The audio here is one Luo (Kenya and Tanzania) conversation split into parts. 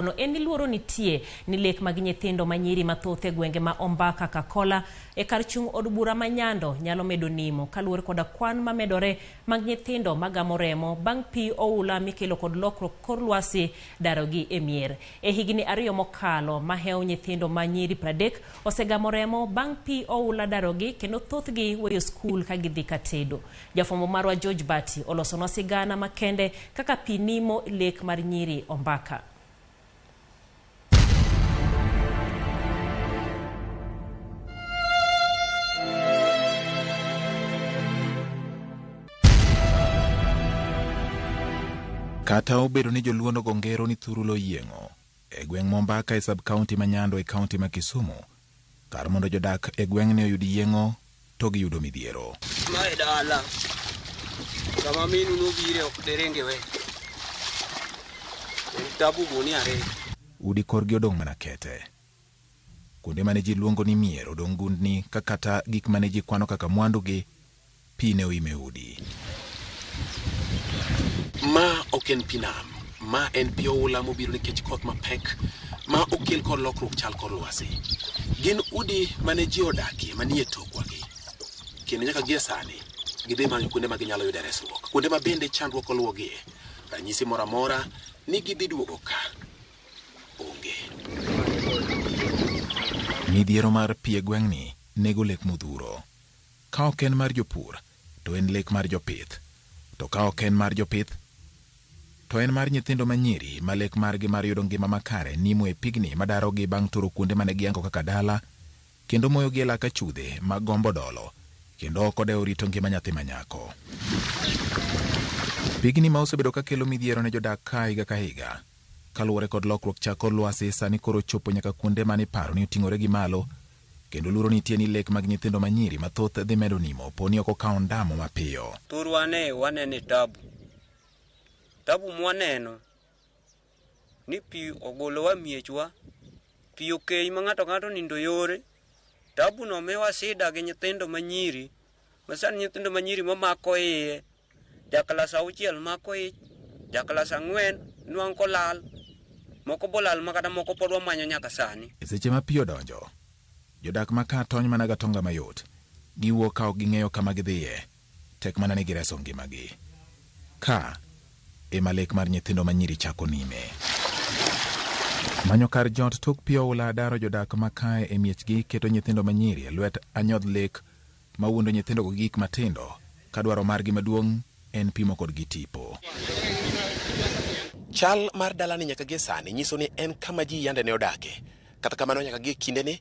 No en ni luoro nitie ni lek mag nyithindo ma nyiri mathoth e gwenge ma Ombaka Kakola e kar chung' od bura ma Nyando nyalo medo nimo kaluwore koda kwan mamedore mag nyithindo magamo remo bang' pi oula mikelo kod lokruok kor lwasi darogi e mier. E higni 2 mokalo, mahew nyithindo ma nyiri 30 osegamo remo bang' pi oula darogi kendo thothgi weyo skul ka gidhi ka tedo. Jafwambo marwa George Bati olosonwa sigana makende kaka pi nimo lek mar nyiri Ombaka. Kata obedo ni joluo nogo ngero ni thurulo oyieng'o, e gweng' Mombaka e sub-county ma Nyando e county ma Kisumu, kar mondo jodak e gweng'ni oyud yieng'o, to giyudo midhiero. Mae dala, kama minu nobire ok derenge we. En tabu gunia ariyo. Udi korgi odong' mana kete. Kuonde mane ji luongo ni mier odong' gundni ka kata gik mane ji kwano kaka mwandugi, pi ne oime udi. Ma ok en pi nam, ma en pi oula mobiro nikech koth mapek ma okel kod lokruok chal kor lwasi. Gin udi mane ji odakie manie tokwagi. Kendo nyaka gie sani, gidhi manyo kuonde ma ginyalo yude resruok. Kuonde ma bende chandruok oluwogie. Ranyisi moro amora ni gidhi duogo ka onge. Midhiero mar pi e gweng'ni nego lek modhuro. Ka ok en mar jopur, to en lek mar jopith. To ka ok en mar jopith, to en mar nyithindo ma nyiri ma lek margi mar yudo ngima makare nimo e pigni madarogi bang' turo kuonde mane giyango kaka dala, kendo moyogi e lak achudhe mag gombo dolo, kendo ok odewo rito ngima nyathi ma nyako. Pigni ma osebedo ka kelo midhiero ne jodak ka higa ka higa, kaluwore kod lokruok chak kor lwasi sani koro chopo nyaka kuonde mane iparo ni oting'ore gi malo, kendo luoro nitie ni lek mag nyithindo ma nyiri mathoth dhi medo nimo po ni ok okawo ndamo mapiyo. Thurwa ne wanene tabu. Tabu mwaneno ni pi ogolowa miechwa, pi okei ma ng'ato ng'ato nindo yore. Tabu no miwa sida gi nyithindo ma nyiri, ma sani nyithindo ma nyiri mamako iye, ja klas 6 mako ich, ja klas 4 nwang' kolal, moko bolal ma kata moko pod wamanyo nyaka sani. E seche ma pi odonjo, jodak ma ka tony mana gatonga mayot, giwuok ka ok ging'eyo kama gidhiye, tek mana ni gireso ngimagi. Ka ema lek mar nyithindo ma nyiri chako nime. Manyo kar jot tok pi oula daro jodak ma kae e miechgi keto nyithindo ma nyiri e lwet anyodh lek ma wuondo nyithindo gi gik matindo ka dwaro margi maduong' en pimo kodgi tipo. Chal mar dalani nyaka gie sani nyiso ni en kama ji yande ne odake. Kata kamano nyaka gie kindeni,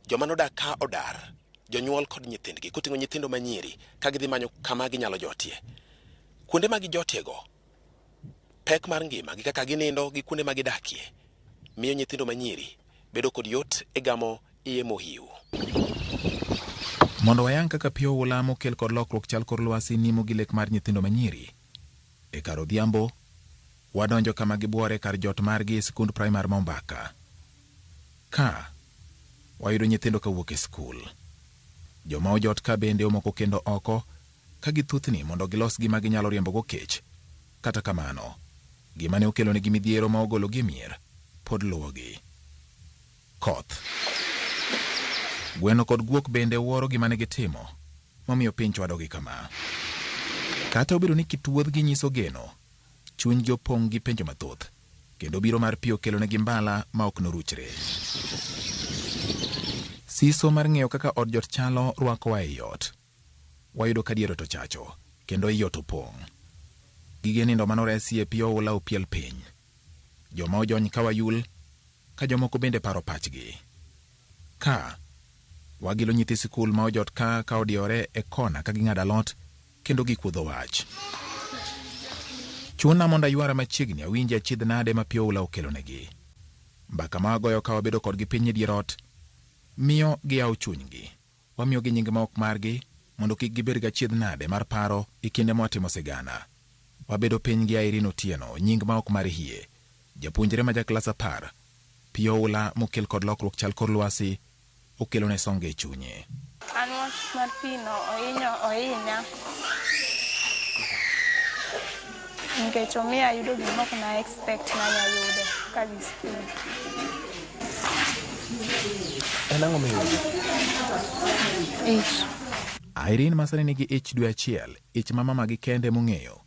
joma nodak ka odar, jonyuol kod nyithindgi, koting'o nyithindo ma nyiri ka gidhi manyo kama ginyalo jotie. Kuonde ma gijotiego, pek mar ngima gi kaka ginindo gi kuonde ma gidakie, miyo nyithindo ma nyiri bedo kod yot e gamo iye mohiu. Mondo wayang kaka pi oula mokel kod lokruok chal kor lwasi nimo gi lek mar nyithindo ma nyiri, e kar odhiambo, wadonjo kama gibuore kar jot margi e sikund primar ma Ombaka. Ka wayudo nyithindo kawuok e skul. Joma ojot ka bende omoko kendo oko ka githuthni mondo gilos gima ginyalo riembogo kech. Kata kamano, gima ne okelonegi midhiero ma ogologi e mier pod luwogi. Koth. Gweno kod guok bende wuoro gima ne gitimo, momiyo piny chwadogi kama. Kata obedo ni kit wuodhgi nyiso geno, chunygi opong' gi penjo mathoth, kendo biro mar pi okelonegi mbala ma ok noruchre. Siso mar ng'eyo kaka od jot chalo rwakowa ei ot. Wayudo ka dier ot ochacho, kendo i ot opong'. Gige nindo manoresi e pi oula opiel piny. Joma ojony ka wayul, ka jomoko bende paro pachgi. Ka wagilo nyithi sikul ma ojot ka ka odiyore e kona ka ging'ado alot kendo gikuodho wach. Chuna mondo aywara machiegni awinji achiedh nade ma pi oula okelonegi. Mbaka ma wagoyo ka wabedo kodgi piny e dier ot miyo giyawo chunygi. Wamiyogi nying ma ok margi mondo kik gibed gachiedh nade mar paro e kinde ma watimo sigana. Wabedo piny gi Irene Otieno, nying ma ok mar hie, japuonjre ma ja klas 10, pi oula mokel kod lokruok chal kor lwasi okelone songa e chunye. An wach mar pi no ohinyo ohinya. Nikech omiyo ayudo gima ok na expect nanya yudo kadhi skul. En ang'o miyudo? Ich. Irene masani nigi ich dwe achiel, ich ma mamagi kende mong'eyo.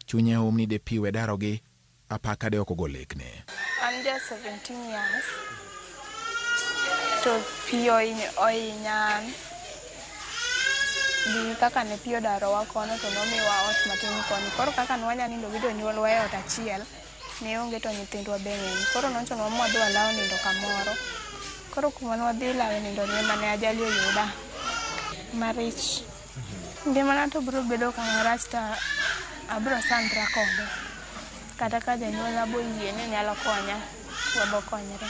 Chunye hum ni de pi we darogi, apaka de ok ogo lekne. An ja 17 years. To pi ohinya an. Gi kaka ne pi odarowa kono to nomiwa ot matin koni. Koro kaka ne wanya nindo gi jonyuolwa e ot achiel, ne onge to nyithindwa be ng'eny. Koro nochunowa mwadhi walawo nindo kamoro. Koro kuma ne wadhi lawe nindo ni ema ne ajali oyuda. Marich. Ngimana to biro bedo kama rach to abiro sandra kode. Kata ka janyuolna boyie ni nyalo konya, wabo konyre.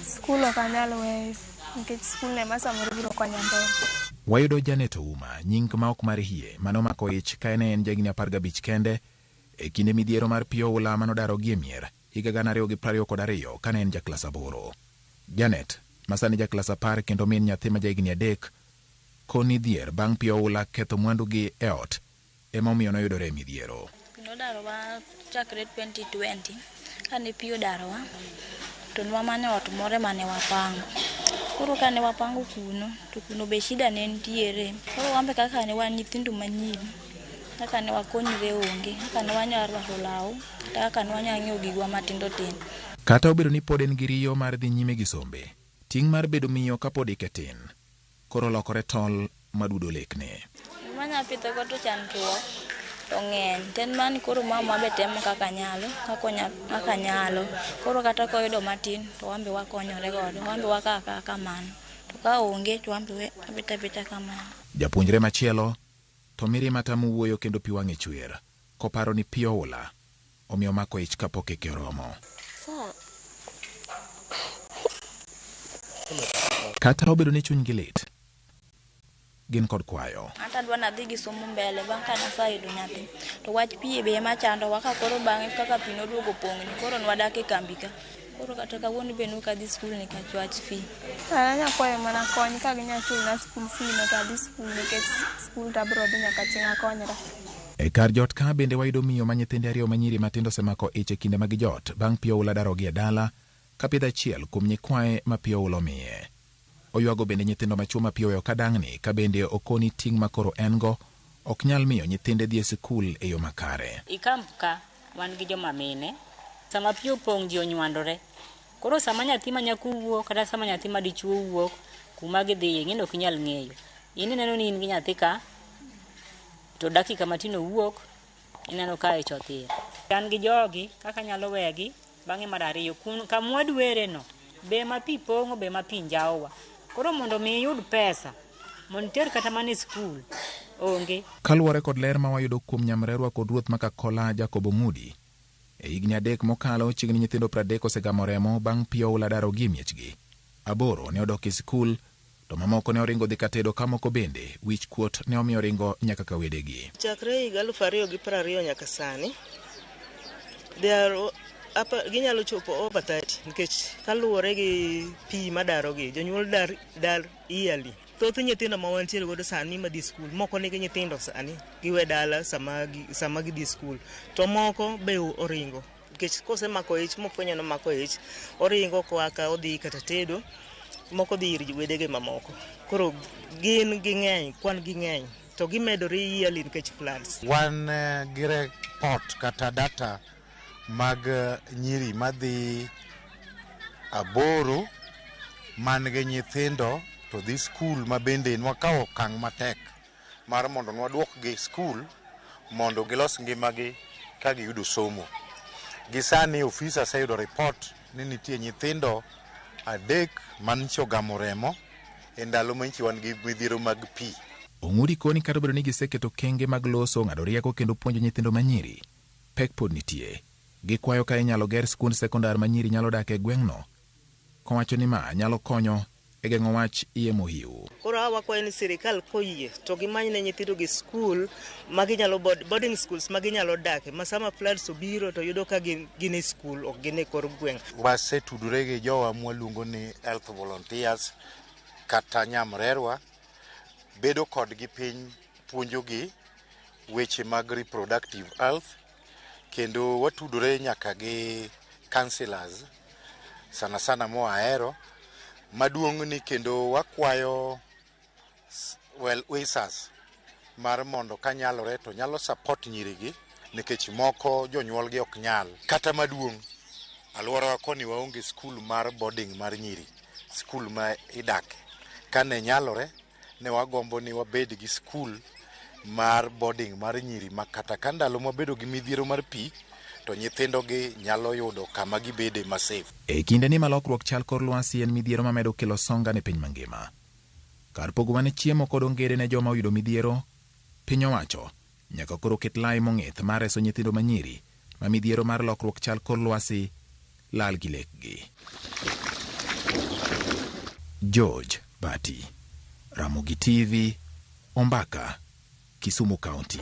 Skul ok anyal weyo nikech skul ema samoro biro konya mbele. Wayudo Janet Ouma, nying ma ok mar hie, manomako ich ka en jahigni 15 kende, e kinde midhiero mar pi oula manodarogi e mier, higa 2022 kane en jaklas 8. Janet, masani jaklas 10 kendo min nyathi ma jahigni 3, koni dhier bang' pi oula ketho mwandugi e ot, ema omiyo noyudore e midhiero. Pi nodarowa chakre 2020, kane pi odarowa, to nwamanyo ot moro mane wapango. Koro kane wapango kuno, to kuno be shida ne nitiere. Koro wan be kaka ne wan nyithindo manyiri, kaka ne wakonyre onge, kaka ne wanyalo rwako law, kata kaka ne wanyalo ng'iewo gigwa matindo tindo. Kata obedo ni pod en gi riyo mar dhi nyime gi sombe, ting' mar bedo miyo kapod ike tin, koro lokore tol madudo lekne. Gima anya pitho go to chandruok to ng'eny. To en mana ni koro mama be temo kaka nyalo, kaka nyalo. Koro kata koyudo matin to wan be wakonyore godo, wan be wakawo akawa kamano. To ka onge to wan be wabet abeta kamano. Japuonjre machielo to mirima tamo wuoyo kendo pi wang'e chwer, koparo ni pi oula omiyo mako ich kapok ike oromo. Kata obedo ni chunygi lit, gin kod kwayo. Anta adwa nadhi gi somo mbele bang' ka naseyudo nyathi. To wach pi be ema chandowa ka koro bang'e kaka pi noduogo pong'ni koro nwadak e kambi ka. Koro kata kawuono be nok adhi skul nikech wach fee. An anya kwayo mana kony ka ginya chulna skul fee no to adhi skul nikech skul to abiro dhi nyaka chieng' akonyra. E kar jot ka bende wayudo miyo ma nyithinde 2 manyiri matindo osemako ich e kinde mag jot bang' pi oula darogi e dala kapidho achiel kuom nyikwaye ma pi oula omiye. Oywago bende nyithindo machwo ma pi oweyo kadang'ni ka bende okoni ting' ma koro en go ok nyal miyo nyithinde dhi e sikul e yo makare. I kamp ka wan gi joma mine, sama pi opong' ji onywandore. Koro sama nyathi ma nyako wuok kata sama nyathi ma dichuo wuok kuma gidhiye ing'e ni ok inyal ng'eyo. In ineno ni in gi nyathi ka to dakika matin owuok ineno ka ich othir. An gi jogi kaka anyalo wegi bang'e mar ariyo kama wadwere no be ma pi pong'o be ma pi njawowa. Koro mondo mi iyud pesa mondo iter kata mana e skul onge. Kaluwore kod ler ma wayudo kuom nyamrerwa kod ruoth ma Kakola Jacob Ong'udi, e higni 3 mokalo chiegni nyithindo 30 osegamo remo bang' pi oula darogi e miechgi. 8 ne odok e sikul, to mamoko ne oringo dhi katedo ka moko bende wich kuot ne omiyo ringo nyaka ka wedegi. Chakre higa 2020 nyaka sani, ginyalo chopo over 30 nikech kaluwore gi pi madarogi, jonyuol dar yearly. Thoth nyithindo ma wantiere godo sani madhi skul, moko nigi nyithindo sani giwe dala sama gidhi skul, to moko be oringo nikech kosemako ich mofwenyo ni omako ich, oringo koa ka odhi kata tedo, moko dhi ir wedege mamoko. Koro gin ging'eny, kwan ging'eny to gimedore yearly nikech floods. Wan gi report kata data mag nyiri madhi 8 man gi nyithindo to dhi skul ma bende nwakawo okang' matek mar mondo nwaduokgi skul mondo gilos ngimagi ka giyudo somo. Gi sani ofisa oseyudo report ni nitie nyithindo 3 manyicho ogamo remo e ndalo manyicho wan gi midhiero mag pi. Ong'udi koni kata obedo ni giseketo kenge mag loso, ng'ado rieko kendo puonjo nyithindo manyiri, pek pod nitie. Gikwayo ka inyalo ger skund sekondar ma nyiri nyalo dak e gweng'no, kowacho ni ma nyalo konyo e geng'o wach iye mohiu. Koro hawa wakwayo ni sirikal koyie to gimany ne nyithindo gi skul ma ginyalo boarding schools ma ginyalo dake, ma sama floods obiro to yudo ka gin e skul, ok gin e kor gweng'. Wasetudore gi jowa mwaluongo ni health volunteers kata nyamrerwa, bedo kodgi piny puonjogi weche mag reproductive health Kendo watudore nyaka gi councillors sana sana moa Ahero maduong' ni kendo wakwayo well wishers mar mondo kanyalore to nyalo support nyirigi nikech moko jonyuolgi ok nyal. Kata maduong' alworawa koni waonge skul mar boarding mar nyiri, skul ma idake. Kane nyalore ne wagombo ni wabed gi skul mar boarding mar nyiri ma kata ka ndalo mwabedo gi midhiero mar pi to nyithindogi nyalo yudo kama gibede ma safe. E kindeni ma lokruok chal kor lwasi en midhiero mamedo kelo songa ne piny mangima. Kar pogo mana chiemo kod ongede ne joma oyudo midhiero, piny owacho nyaka koro ket lai mong'ith mar reso nyithindo manyiri ma midhiero mar lokruok chal kor lwasi lal gi lekgi. George Bati, Ramogi TV, Ombaka, Kisumu County.